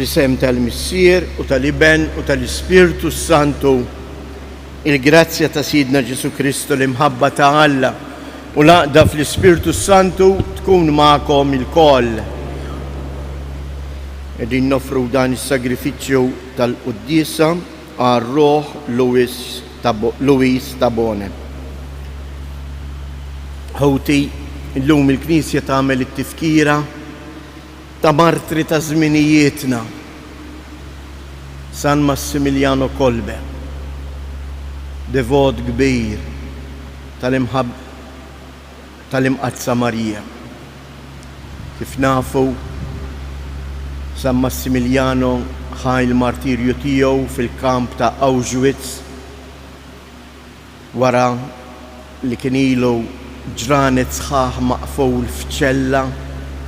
Fl-isem tal-Missier u tal-Iben u tal-Ispirtu s-Santu, il-grazzja ta' Sidna Ġesù Kristu, l-imħabba ta' Alla u l-għaqda fl-Ispirtu s-Santu tkun magħkom ilkoll. Qegħdin noffru dan is-sagrifiċċju tal-quddiesa għal ruħ Louis Louis Tabone. Ħuti, illum il-Knisja tagħmel it-tifkira ta' martri ta' żminijietna, San Massimiliano Kolbe, devot kbir tal-Imqaddsa Marija. Kif nafu, San Massimiliano ħa l-martirju tiegħu fil-kamp ta' Auschwitz Wara li kien ilu ġranet sħaħ maqful f'ċella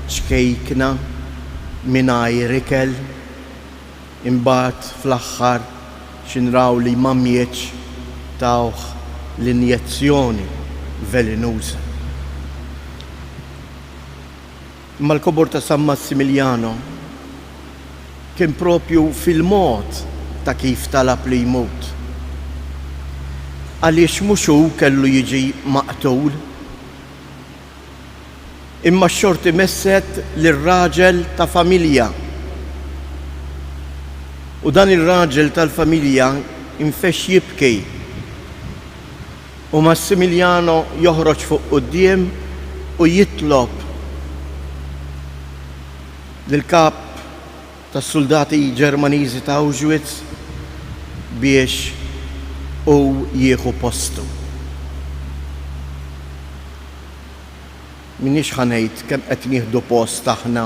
ċkejkna mingħajr ikel, imbagħad fl-aħħar xi nraw li ma mietx tawh l-injezzjoni velinuża. Imma l-kobor ta' San Massimiliano kien propju fil-mod ta' kif talab li jmut. Għaliex mhux hu kellu jiġi maqtul, imma x-xorti messet lil raġel ta' familja. U dan ir-raġel tal-familja infexx jibki. U Massimiliano joħroġ fuq quddiem u jitlob lill-kap tas-suldati Ġermaniżi ta' Auschwitz biex hu jieħu postu. M'iniex ħa ngħid kemm qed nieħdu post aħna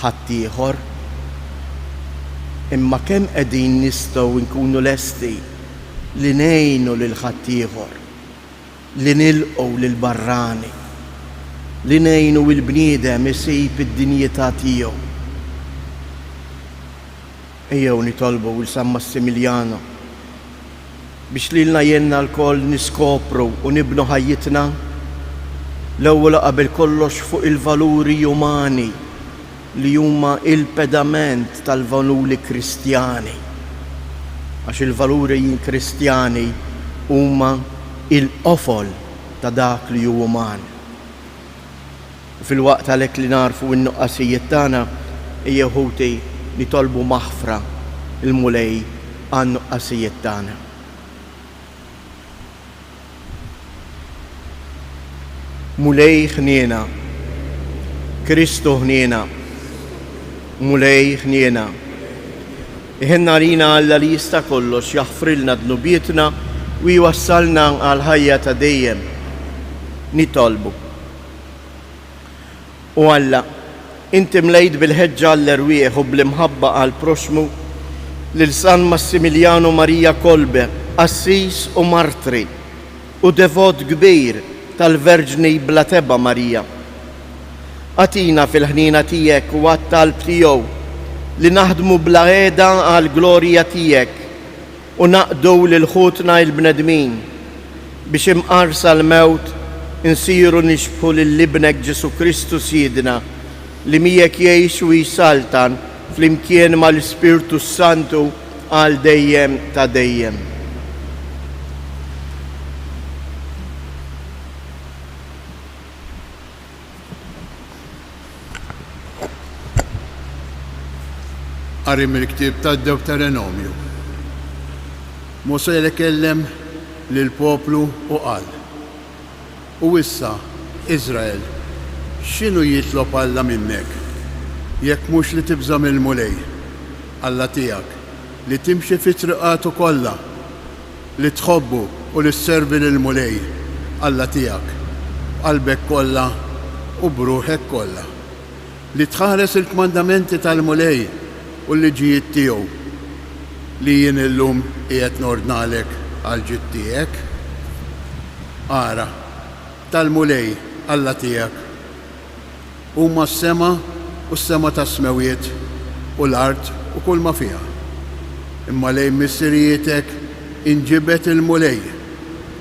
ħaddieħor, imma kemm qegħdin nistgħu nkunu lesti li ngħinu lil ħaddieħor, li nilqgħu lill-barrani, li ngħinu l-bniedem isib id-dinjità tiegħu. Ejjew nitolbu 'l San Massimiliano biex lilna jgħinna lkoll niskopru u nibnu ħajjitna l-ewwel u qabel kollox fuq il-valuri umani li huma l-pedament tal-valuri Kristjani. Għax il-valuri Kristjani huma l-qofol ta' dak li hu uman. U filwaqt għalhekk li nagħrfu n-nuqqasijiet tagħna, ejjew ħuti nitolbu maħfra l-Mulej għan-nuqqasijiet tagħna. Mulej ħniena. Kristu ħniena. Mulej ħniena. Iħenn għalina Alla li jista' kollox jaħfrilna dnubietna u jwassalna għall-ħajja ta' dejjem. Nitolbu. O Alla, inti mlejt bil-ħeġġa għall-erwieħ u bl-imħabba għall-proxxmu lil San Massimiljanu Marija Kolbe, qassis u martri u devot kbir tal-Verġni bla tebgħa Marija. Agħtina fil-ħniena tiegħek u għat-talb tiegħu li naħdmu bla heda għall-glorja tiegħek u naqdu lil ħutna il-bnedmin, biex imqar sal-mewt insiru nixbħu lil Ibnek Ġesù Kristu Sidna, li miegħek jgħix u jsaltan flimkien mal-Ispirtu s-Santu għal dejjem ta' dejjem. Qari mill-ktieb tad-Dewterenomju. Mosè kellem lill-poplu u qal, U issa, Iżrael, x'inhu jitlob Alla minnek, jekk mhux li tibża' mill-Mulej, Alla tiegħek, li timxi fi triqatu kollha, li tħobbu u li sservi lill-Mulej, Alla tiegħek, b'qalbek kollha u b'ruħek kollha, li tħares il-kmandamenti tal-Mulej u l-liġijiet tiegħu, li jien illum qiegħed nordnalek għall-ġid tiegħek? Ara, tal-Mulej, Alla tiegħek, Huma s-sema u s-sema tas-smewwiet u l-art u kulma fiha. Imma lejn missirijietek inġibed il-Mulej,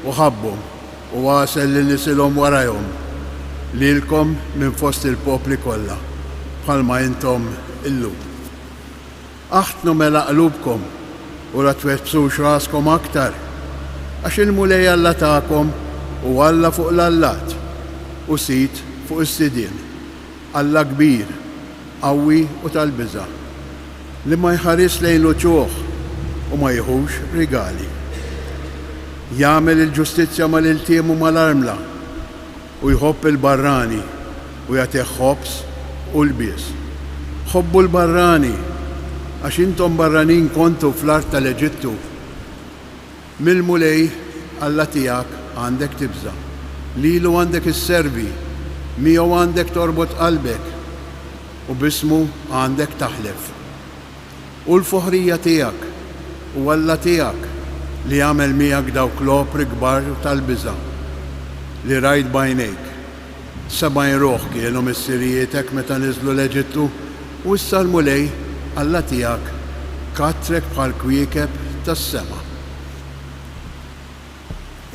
u ħabbhom, u għażel lil nisilhom warajhom, lilkom minn fost il-popli kollha, bħalma intom illum. Aħtnu mela qlubkom u la twebbsux raskom aktar, għax il-Mulej Alla tagħkom hu Alla fuq l-allat u Sid fuq is-sidien, Alla kbir, qawwi u tal-biża', li ma jħarisx lejn l-uċuħ u ma jiħux rigali. Jagħmel il-ġustizzja mal-iltiem u mal-armla, u jħobb il-barrani u jagħtih ħobż u lbies. Ħobbu l-barrani, għax intom barranin kontu fl-art tal-Eġittu. Mill-Mulej Alla tiegħek għandek tibża', lilu għandek isservi, miegħu għandek torbot qalbek, u b'ismu għandek taħlef. Hu l-foħrija tiegħek u Alla tiegħek li għamel miegħek dawk l-opri kbar u tal-biża' li rajt b'għajnejk. 70 ruħ kienu missirijietek meta niżlu l-Eġittu, u issa l-Mulej, Alla tiegħek, kattrek bħall-kwiekeb tas-sema.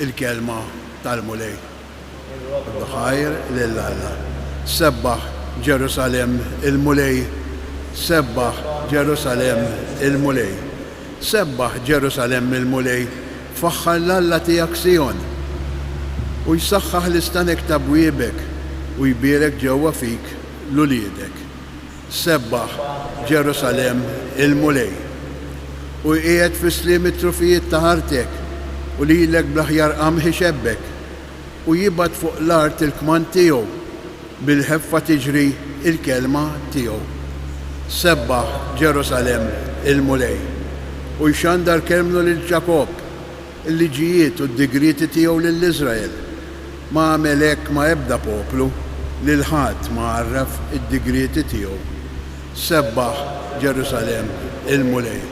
Il-kelma tal-Mulej. Iddu ħajr lil Alla. Sebbaħ, Ġerusalemm, il-Mulej, sebbaħ, Ġerusalemm, il-Mulej. Sebbaħ, Ġerusalemm, il-Mulej, faħħar 'l Alla tiegħek Sijon. U jsaħħaħ l-istanek ta' bwiebek u jbierek ġewwa fik 'l uliedek. Sebbaħ, Ġerusalemm, il-Mulej. U jqiegħed fis-sliem it-trufijiet ta' artek, u lilek bl-aħjar qamħ ixebbek. U jibgħat fuq l-art il-kmand tiegħu, bil-ħeffa tiġri l-kelma tiegħu. Sebbaħ, Ġerusalemm, il-Mulej. U jxandar kelmnu lil Ġakobb, il-liġijiet u d-digrieti tiegħu lil Iżrael. Ma għamel hekk ma' ebda poplu, lil ħadd ma għarraf id-digrieti tiegħu. Sebbaħ, Ġerusalemm, il-Mulej.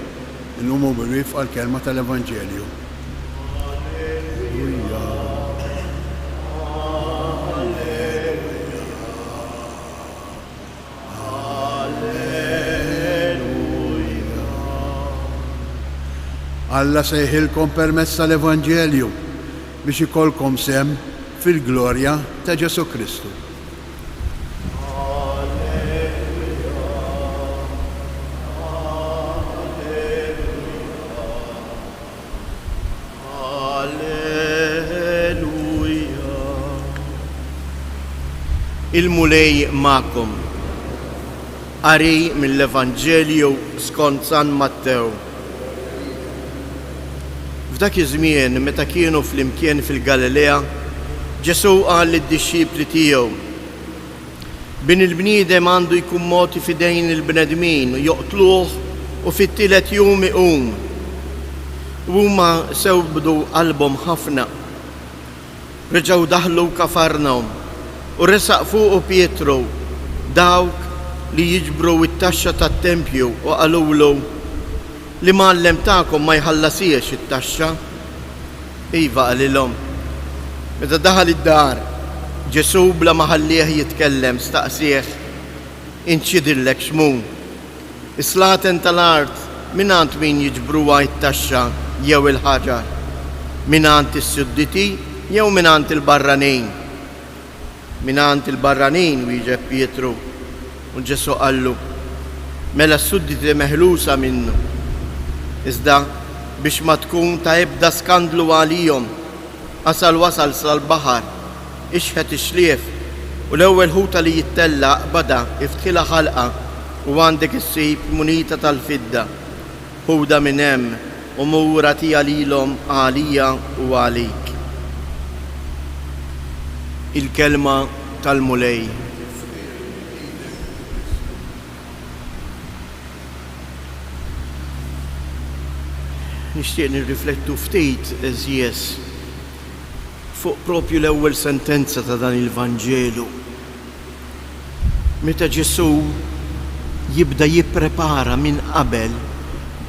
Inqumu bil-wieqfa għall-kelma tal-Evanġelju. Alleluja, Alleluja, Alleluja. Alla sejħilkom permezz tal-Evanġelju biex ikollkom sehem fil-glorja ta' Ġesù Kristu. Il-Mulej magħkom. Qari mill-Evanġelju skont San Mattew. F'dak iż-żmien, meta kienu flimkien fil-Galilea, Ġesù qal lid-dixxipli tiegħu, Bin il-bniedem għandu jkun mogħti f'idejn il-bnedmin, joqtluh u fit-tielet jum iqum. U huma sewdu qalbhom ħafna. Reġgħu daħlu Kafarnawm, u resaq fuqu Pietru, dawk li jiġbru t-taxxa tat-tempju, u qalulu, L-imgħallem tagħkom ma jħallasiex it-taxxa? Iva, qalilhom. Meta daħal id-dar, Ġesù bla ma ħallieh jitkellem staqsieh, Int x'jidhirlek, Xmun? Is-slaten tal-art mingħand min jiġbruha t-taxxa jew il-ħaġar? Mingħand is-sudditi jew mingħand il-barranin? Mingħand il-barranin, wieġeb Pietru. U Ġesù qallu, Mela s-sudditi meħlusa minnu. Iżda, biex ma tkun ta' ebda skandlu għalihom, asal wasal sal-baħar, ixħet ix-xlief, u l-ewwel ħuta li jittella' aqbadha, iftħilha ħalqha, u għandek issib munita tal-fidda. Ħudha minn hemm u mur agħtiha lilhom għalija u għalik. Il-Kelma tal-Mulej. Nixtieq nirriflettu ftit, għeżież, fuq propju l-ewwel sentenza ta' dan il-Vanġelu. Meta Ġesù jibda jipprepara minn qabel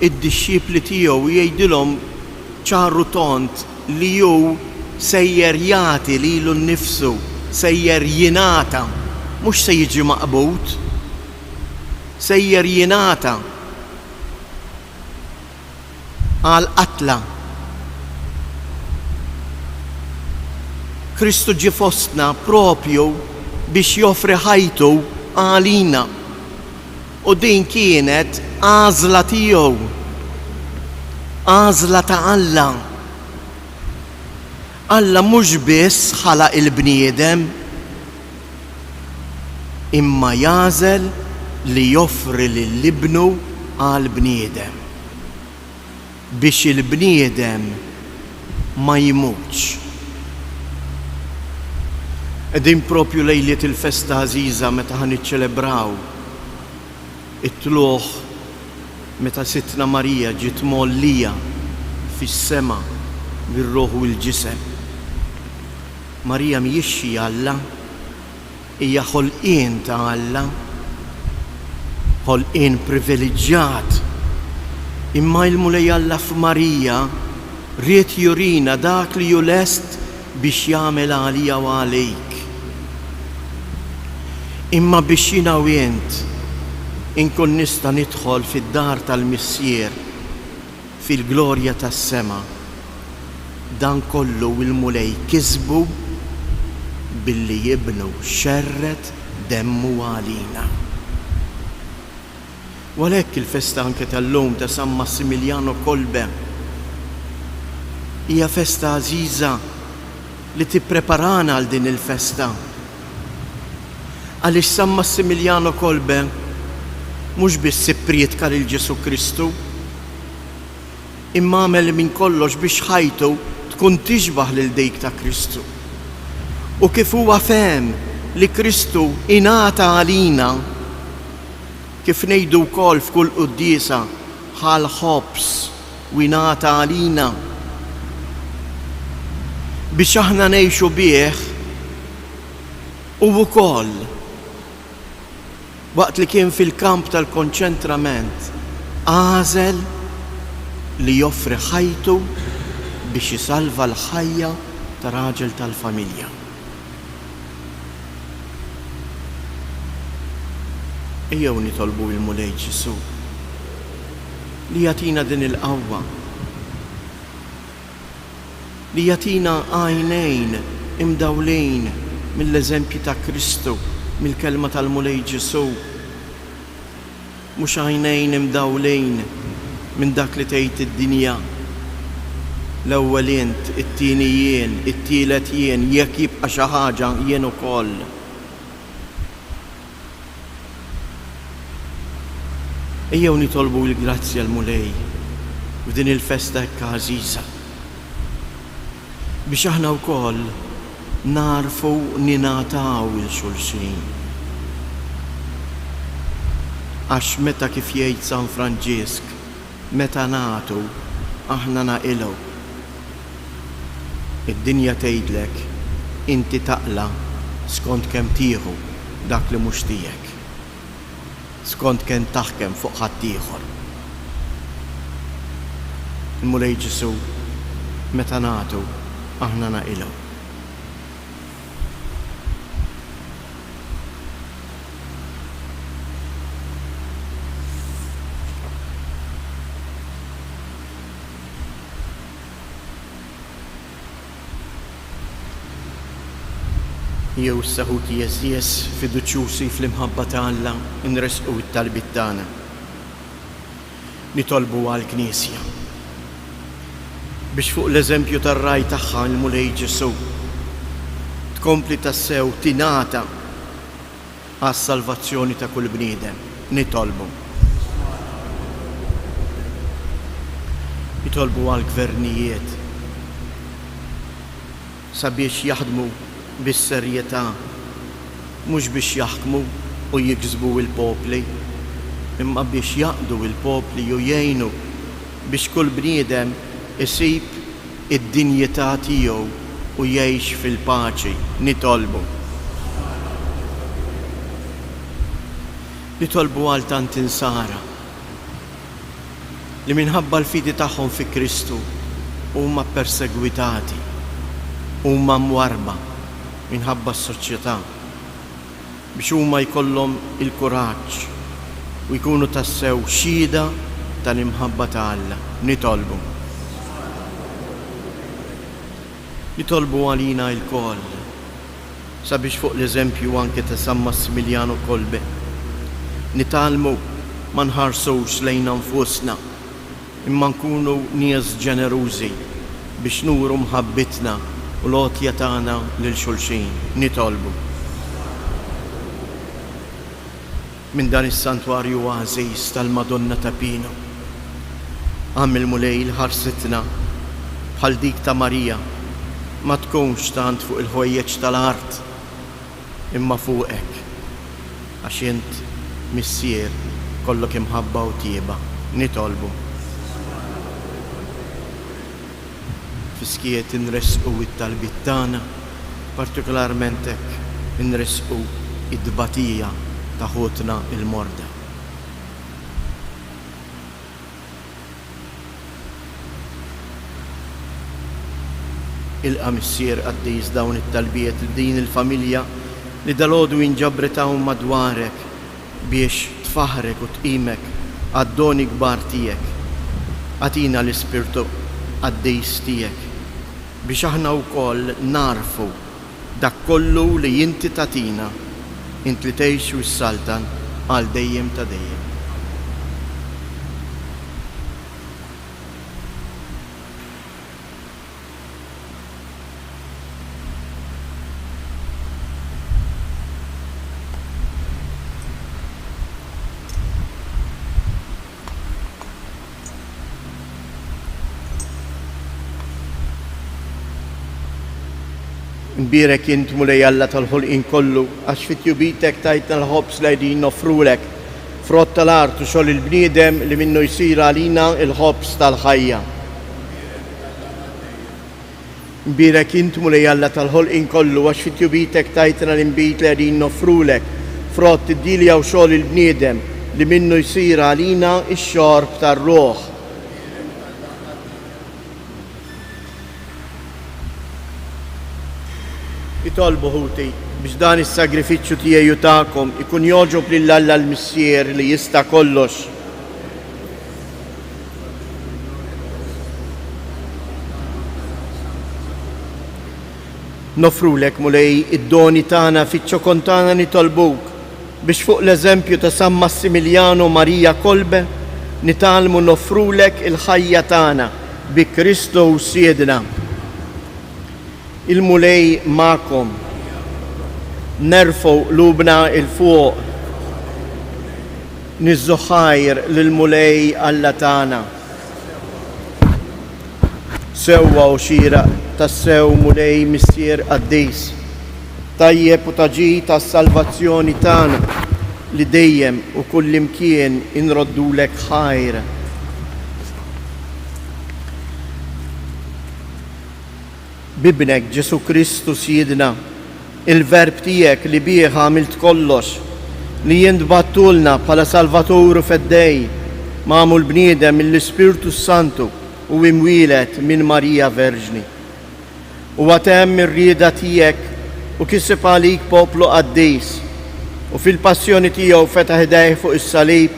id-dixxipli tiegħu u jgħidilhom ċar u tond li hu sejjer jagħti lilu nnifsu, sejjer jingħata, mhux se jiġi maqbud, sejjer jingħata għall-qatla. Kristu ġie fostna proprju biex joffri ħajtu għalina. U din kienet għażla tiegħu, għażla ta' Alla. Alla mhux biss ħalaq il-bniedem, imma jagħżel li joffri lil Ibnu għall-bniedem, biex il-bniedem ma jmutx. Qegħdin propju lejliet il-festa għażiża meta ħa niċċelebraw it-tlugħ meta Sidtna Marija ġiet mgħollija fis-sema bir-ruħ u l-ġisem. Marija mhijiex xi Alla, hija ħolqien ta' Alla, ħolqien priveliġġjat. Imma il-Mulej Alla f'Marija ried jurina dak li hu lest biex jagħmel għalija u għalik. Imma biex jiena u int inkun nista' nidħol fid-dar tal-Missier fil-glorja tas-sema, dan kollu l-Mulej kisbu billi Ibnu xerred demmu għalina. U għalhekk il-festa anke tal-lum ta' San Massimiliano Kolbe hija festa għażiża li tippreparana għal din il-festa. Għaliex San Massimiliano Kolbe mhux biss ipprietka lil Ġesù Kristu, imma għamel minn kollox biex ħajtu tkun tixbah lil dik ta' Kristu. U kif huwa fehem li Kristu ingħata għalina, Kif ngħidu wkoll f'kull quddiesa, ħa l-ħobż u ingħata għalina. Biex aħna ngħixu bih, hu wkoll, waqt li kien fil-kamp tal-konċentrament, għażel li joffri ħajtu biex isalva l-ħajja ta' raġel tal-familja. Ejjew nitolbu 'l-Mulej Ġesù li jagħtina din il-qawwa, li jagħtina għajnejn imdawlin mill-eżempji ta' Kristu, mill-kelma tal-Mulej Ġesù. Mhux għajnejn imdawlin minn dak li tgħid id-dinja. L-ewwel int, it-tieni jien, it-tielet jien, jekk jibqa' xi ħaġa jien ukoll. Ejjew nitolbu l-grazzja l-Mulej f'din il-festa hekk għażiża. Biex aħna wkoll nagħrfu ningħataw 'il xulxin. Għax meta kif jgħid San Franġisk, meta nagħtu, aħna naqilgħu. Id-dinja tgħidlek inti taqla' skont kemm tieħu dak li mhux tiegħek. Skont kemm taħkem fuq ħaddieħor. Il-Mulej Ġesù, meta nagħtu, aħna naqilgħu. Jew issa ħuti għeżież fiduċjużi fl-imħabba ta' Alla nressqu t-talbiet tagħna. Nitolbu għall-Knisja biex fuq l-eżempju tar-Ragħaj tagħha l-Mulej Ġesù tkompli tassew tingħata għas-salvazzjoni ta' kull bniedem. Nitolbu. Nitolbu għall-gvernijiet sabiex jaħdmu bis-serjetà, mhux biex jaħkmu u jiksbu l-popli, imma biex jaqdu l-popli u jgħinu biex kull bniedem isib id-dinjità tiegħu u jgħix fil-paċi. Nitolbu. Nitolbu għal tant insara li minħabba l-fidi tagħhom fi Kristu huma ppersegwitati, huma mwarrba minħabba s-soċjetà. biex huma jkollhom il-kuraġġ u jkunu tassew xhieda tal-imħabba ta' Alla. Nitolbu. Nitolbu għalina lkoll sabiex fuq l-eżempju anke ta' San Massimiliano Kolbe nitgħallmu. ma nħarsux lejna nfusna, imma nkunu nies ġenerużi biex nuru mħabbitna u l-għotja tagħna lil xulxin. Nitolbu. Minn dan is-santwarju għażiż tal-Madonna ta' Pino, agħmel Mulej li ħarsitna, bħal dik ta' Marija, ma tkunx tant fuq il-ħwejjeġ tal-art, imma fuqek, għax int Missier kollok imħabba u tjieba. Nitolbu. Fis-skiet inressqu t-talbiet tagħna, partikolarment hekk inressqu t-tbatija ta' ħutna l-morda. Ilqa' Missier Qaddis dawn it-talbiet li din il-familja li dalgħodu inġabret hawn madwarek biex tfaħħrek u tqimek għad-doni kbar tiegħek. Agħtina l-Ispirtu Qaddis tiegħek biex aħna wkoll nagħrfu dak kollu li inti tagħtina, int li tgħix u ssaltan għal dejjem ta' dejjem. Imbierek int, Mulej Alla tal-ħolqien kollu, għax fi tjubitek tajtna l-ħobż li qegħdin noffrulek, frott tal-art u xogħol il-bniedem li minnu jsir għalina l-ħobż tal-ħajja. Imbierek int, Mulej Alla tal-ħolqien kollu, għax fi tjubitek tajtna l-inbid li qegħdin noffrulek, frott id-dielja u xogħol il-bniedem, li minnu jsir għalina x-xorb tar-ruħ. Itolbu, ħuti, biex dan is-sagrifiċċju tiegħi u tagħkom ikun jogħġob lil Alla l-Missier li jista' kollox. Noffrulek, Mulej, id-doni tagħna fiċ-ċokon tagħna nitolbuk biex fuq l-eżempju ta' San Massimiljano Maria Kolbe nitgħallmu noffrulek il-ħajja tagħna bi Kristu Sidna. Il-Mulej magħkom. Nerfgħu qlubna 'l fuq. Niżżu ħajr lill-Mulej Alla tagħna. Sewwa u xieraq tassew Mulej Missier qaddis, tajjeb u ta' ġid għas-salvazzjoni tagħna li dejjem u kullimkien inroddulek ħajr. B'Ibnek Ġesù Kristu Sidna, il-Verb tiegħek li bih għamilt kollox, li int bgħattulna bħala Salvatur u Feddej, magħmul bniedem mill-Ispirtu s-Santu u imwieled minn Marija Verġni. Huwa temm ir-rieda tiegħek u kiseb għalik poplu qaddis, u fil-passjoni tiegħu fetaħ idejh fuq is-salib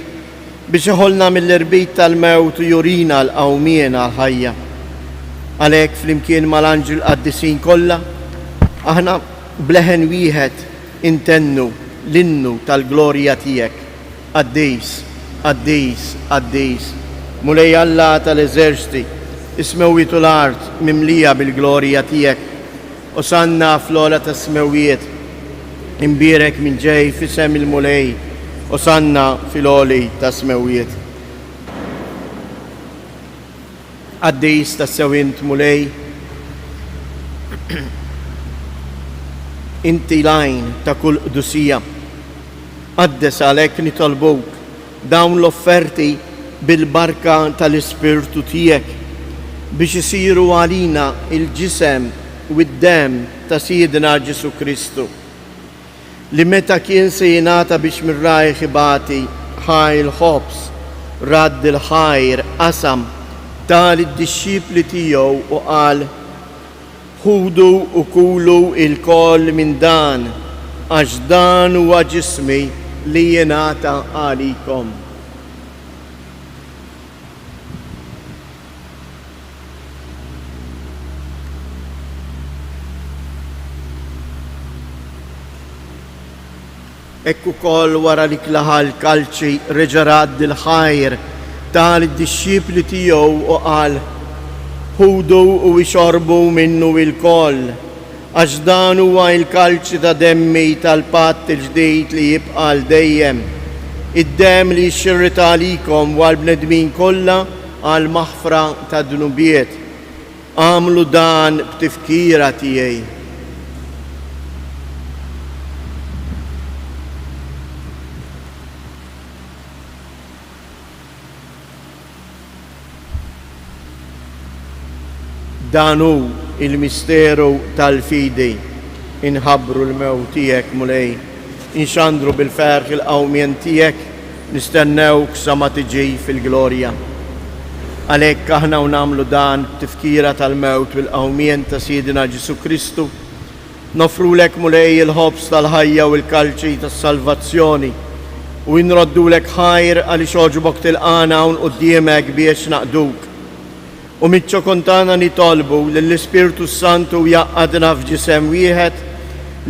biex iħollna mill-irbit tal-mewt u jurina l-qawmien għall-ħajja. Għalhekk flimkien mal-anġli l-qaddisin kollha, aħna b'leħen wieħed intennu l-innu tal-glorja tiegħek, Qaddis, qaddis, qaddis, Mulej Alla tal-eżerċti, is-smewwiet u l-art mimlija bil-glorja tiegħek. Osanna fl-ogħla tas-smewwiet. Imbierek min ġej f'isem il-Mulej. Osanna fil-għoli tas-smewwiet. Qaddis tassew int, Mulej. Inti l-għajn ta' kull qdusija. Qaddes għalhekk nitolbuk dawn l-offerti bil-barka tal-Ispirtu tiegħek, biex isiru għalina l-ġisem u d-demm ta' Sidna Ġesù Kristu, li meta kien se jingħata biex minn rajh ibati, ħa l-ħobż, radd il-ħajr, qasam, ta lid-dixxipli tiegħu u qal, Ħudu u kulu ilkoll minn dan, għax dan huwa ġismi li jingħata għalikom. Hekk ukoll wara li klaħa l-kalċi reġa' radd il-ħajr, ta lid-dixxipli tiegħu u qal, Ħudu u ixorbu minnu ilkoll, għax dan huwa il-kalċi ta' demmi tal-patt il-ġdid li jibqa' għal dejjem, id-demm li jixxirrit għalikom u għall-bnedmin kollha għall-maħfra tad-dnubiet. Agħmlu dan b'tifkira tiegħi. Dan hu l-misteru tal-fidi. Inħabbru l-mewt tiegħek, Mulej, inxandru bil-ferħ il-qawmien tiegħek. Nistennewk sa ma tiġi fil-glorja. Għalhekk aħna u nagħmlu dan b'tifkira tal-mewt u l-qawmien ta' Sidna Ġesù Kristu, noffrulek Mulej il-ħobż tal-ħajja u l-kalċi tas-salvazzjoni, u inroddulek ħajr għaliex għoġbok tilqagħna hawn quddiemek biex naqduk. U miċ-ċokon tagħna nitolbu lill-Ispirtu s-Santu jgħaqqadna f'ġisem wieħed,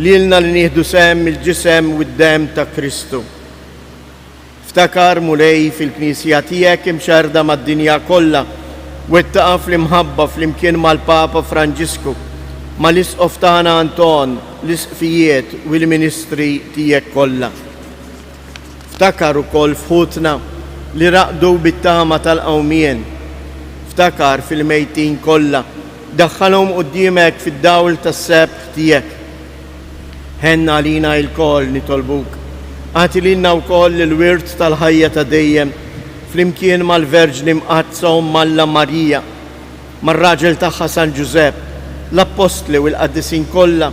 lilna li nieħdu sehem mill-ġisem u d-demm ta' Kristu. Ftakar, Mulej, fil-Knisja tiegħek imxerrda mad-dinja kollha, wettaqha fl-imħabba flimkien mal-Papa Franġisku, mal-Isqof tagħna Anton, l-Isqfijiet u l-ministri tiegħek kollha. Ftakar ukoll f'ħutna li raqdu bit-tama tal-qawmien. Ftakar fil-mejtin kollha, daħħalhom quddiemek fid-dawl tas-sebħ tiegħek. Ħenn għalina ilkoll, nitolbuk. Agħti lilna wkoll il-wirt tal-ħajja ta' dejjem, flimkien mal-Verġni Mqaddsa Omm Alla Marija, mar-raġel tagħha San Ġużepp, l-Appostli u l-qaddisin kollha,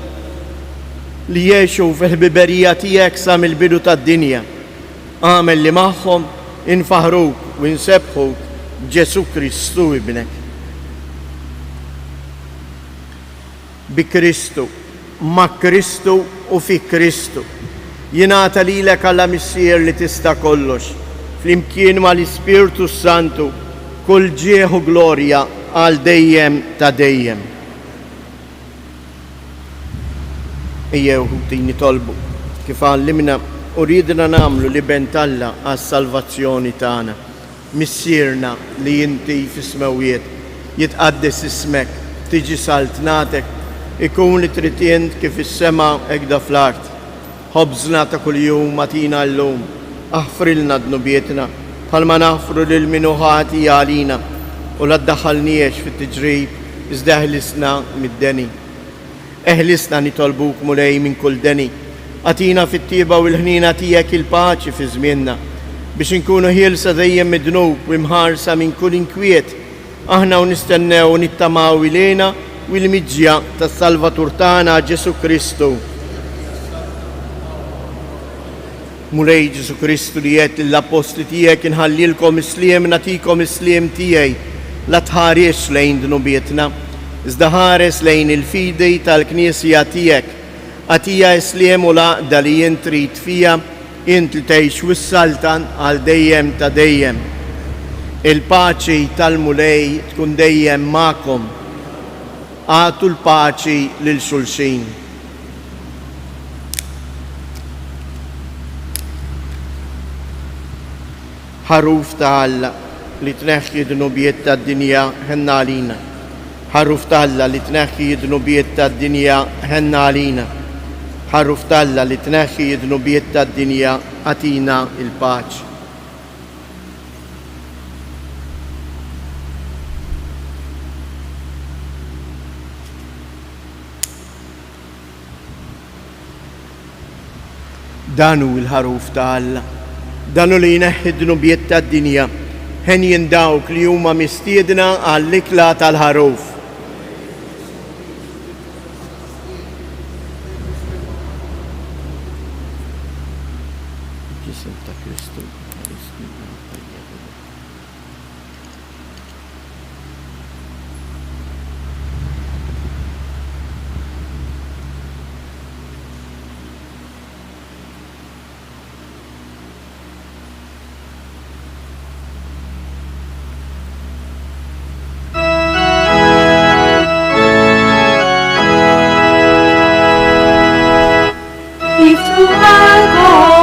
li għexu fil-ħbiberija tiegħek sa mill-bidu tad-dinja. Agħmel li magħhom infaħħruk u nsebbħuk b'Ġesù Kristu Ibnek. Bi Kristu, ma' Kristu u fi Kristu, jingħata lilek Alla Missier li tista' kollox, flimkien ma' l-Ispirtu s-Santu, kull ġieħ u glorja għal dejjem ta' dejjem. Ejjew, ħuti, nitolbu, kif għallimna u riedna nagħmlu l-Iben t'Alla għas-salvazzjoni tagħna. Missierna li inti fis-smewwiet, jitqaddes ismek, tiġi saltnatek, ikun li trid int kif fis-sema hekda fl-art. Ħobżna ta' kuljum agħtina llum, aħfrilna dnubietna, bħalma naħfru lil min hu ħati għalina, u la ddaħħalniex fit-tiġrib, iżda eħlisna mid-deni. Eħlisna nitolbuk, Mulej, minn kull deni. Agħtina fit-tjieba u l-ħniena tiegħek il-paċi fi żmienna, biex inkunu ħielsa dejjem mid-dnub u imħarsa minn kull inkwiet, aħna u nistennew u nittamaw il-hena u l-miġja tas-Salvatur tagħna Ġesù Kristu. Mulej Ġesù Kristu li għedt lill-appostli tiegħek inħallilkom is-sliem nagħtikom is-sliem tiegħi, la tħarisx lejn dnubietna, iżda ħares lejn il-fidi tal-Knisja tiegħek. Agħtiha s-sliem u l-għaqda li int trid fiha, int li tgħix u ssaltan għal dejjem ta' dejjem. Il-paċi tal-Mulej tkun dejjem magħkom. Agħtu l-paċi lil xulxin. Ħaruf ta' Alla li tneħħi d-dnubiet tad-dinja, ħenn għalina. Ħaruf ta' Alla li tneħħi d-dnubiet tad-dinja, ħenn għalina. Ħaruf ta' Alla li tneħħi d-dnubiet tad-dinja, agħtina l-paċi. Dan hu l-Ħaruf ta' Alla. Dan hu li jneħħi d-dnubiet tad-dinja. Henjin dawk li huma mistiedna għall-ikla tal-Ħaruf. Ġisem ta' Kristu. Niftħu qalbkom.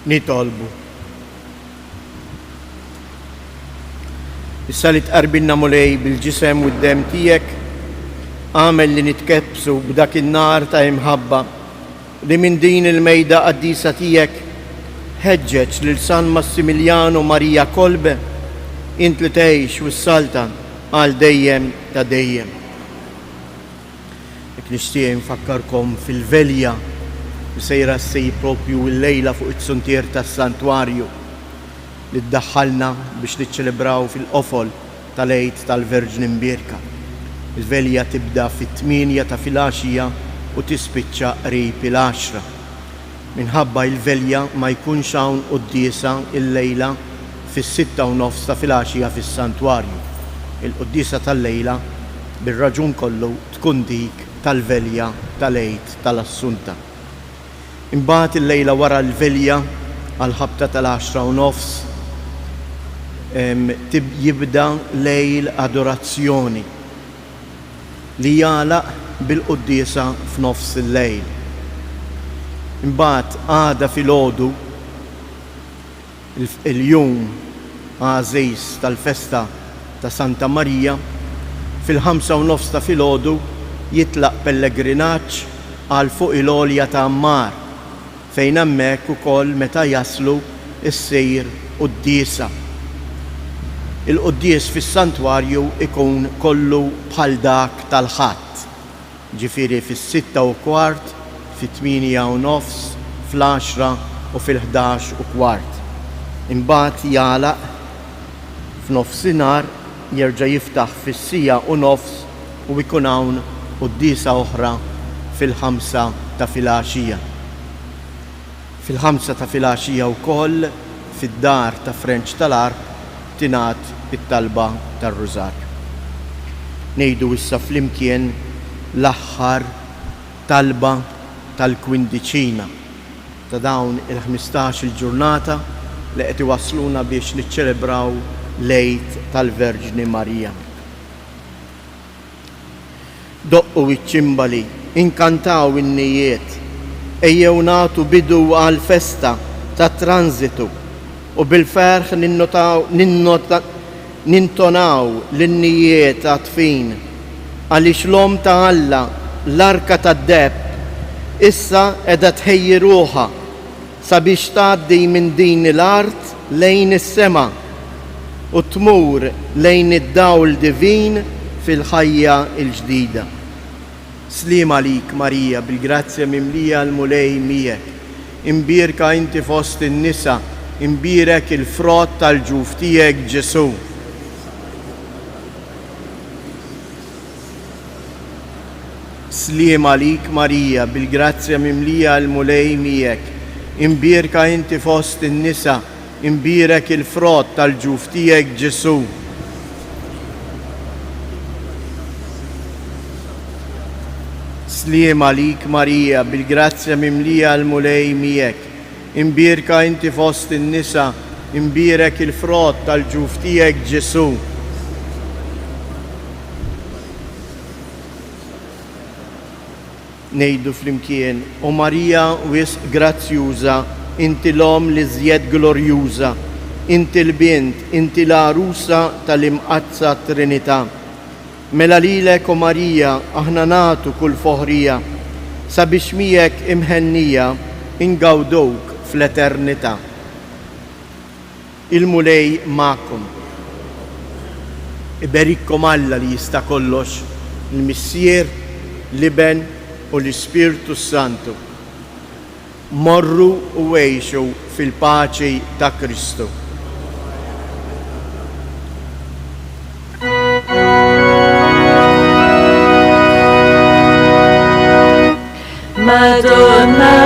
Nitolbu. Issa li tqarbinna Mulej bil-ġisem u d-demm tiegħek, agħmel li nitkebbsu b'dak in-nar ta' imħabba li minn din il-mejda qaddisa tiegħek ħeġġeġ lil San Massimiljano Maria Kolbe, int li tgħix u ssaltan għal dejjem ta' dejjem. Hekk nixtieq infakkarkom fil-velja li sejra ssir propju llejla fuq it-suntier tas-Santwarju li ddaħħalna biex niċċelebraw fil-qofol tal-Għid tal-Verġni Mbierka. Il-velja tibda fit-tmienja ta' filgħaxija u tispiċċa qrib il-għaxra. Minħabba il-velja ma jkunx hawn quddiesa illejla fis-sitta u nofs ta' filgħaxija fis-Santwarju. Il-quddiesa tal-lejla bir-raġun kollu tkun dik tal-velja tal-Għid tal-Assunta. Imbagħad illejla wara l-velja għall-ħabta tal-għaxra u nofs jibda lejl adorazzjoni li jagħlaq bil-quddiesa f'nofs il-lejl. Imbagħad għada filgħodu, il-jum għażiż tal-festa ta' Santa Marija, fil-ħamsa u nofs ta' filgħodu jitlaq pellegrinaġġ għal fuq il-għolja ta' Għammar, fejn hemmhekk ukoll meta jaslu ssir quddiesa. Il-quddies fis-santwarju jkun kollu bħal dak tal-Ħadd. Ġifieri fis-sitta u kwart, fit-tmienja u nofs, fl-għaxra u fil-ħdax u kwart. Imbagħad jagħlaq f'nofsinhar, jerġa' jiftaħ fis-siegħa u nofs u jkun hawn quddiesa oħra fil-ħamsa ta' filgħaxija. Fil-ħamsa ta' filgħaxija wkoll fid-dar ta' Frenċ tal-Għarb tingħad it-talba tar-Rużarju. Ngħidu issa flimkien l-aħħar talba tal-Kwindiċina ta' dawn il-ħmistax-il ġurnata li qed iwassluna biex niċċelebraw l-Għid tal-Verġni Marija. Doqqu ċ-ċimbali, inkantaw innijiet, ejjew nagħtu bidu għall-festa tat-tranżitu u bil-ferħ nintonaw l-innijiet għat-tfin, għaliex l-Omm ta' Alla, l-Arka tad-Deheb, issa qiegħda tħejji ruħha sabiex tgħaddi minn din l-art lejn is-sema u tmur lejn id-dawl divin fil-ħajja l-ġdida. Sliem għalik Marija bil-grazzja mimlija l-Mulej miegħek. Imbierka inti fost in-nisa, imbierek il-frott tal-ġuf tiegħek Ġesù. Sliem għalik Marija, bil-grazzja mimlija l-Mulej miegħek. Imbierka inti fost in-nisa, imbierek il-frott tal-ġuf tiegħek Ġesù. Sliem għalik Marija, bil-grazzja mimlija l-Mulej miegħek. Imbierka inti fost in-nisa, imbierek il-frott tal-ġuf tiegħek Ġesù. Ngħidu flimkien, O Marija wisq grazzjuża, inti l-Omm l-iżjed glorjuża, inti l-Bint, inti l-Għarusa tal-Imqaddsa Trinità. Mela lilek, o Marija, aħna nagħtu kull foħrija, sabiex miegħek imhennija ingawduk fl-eternità. Il-Mulej magħkom. Iberikkom Alla li jista' kollox, il-Missier, l-Iben u l-Ispirtu s-Santu. Morru u għixu fil-paċi ta' Kristu. Madonna.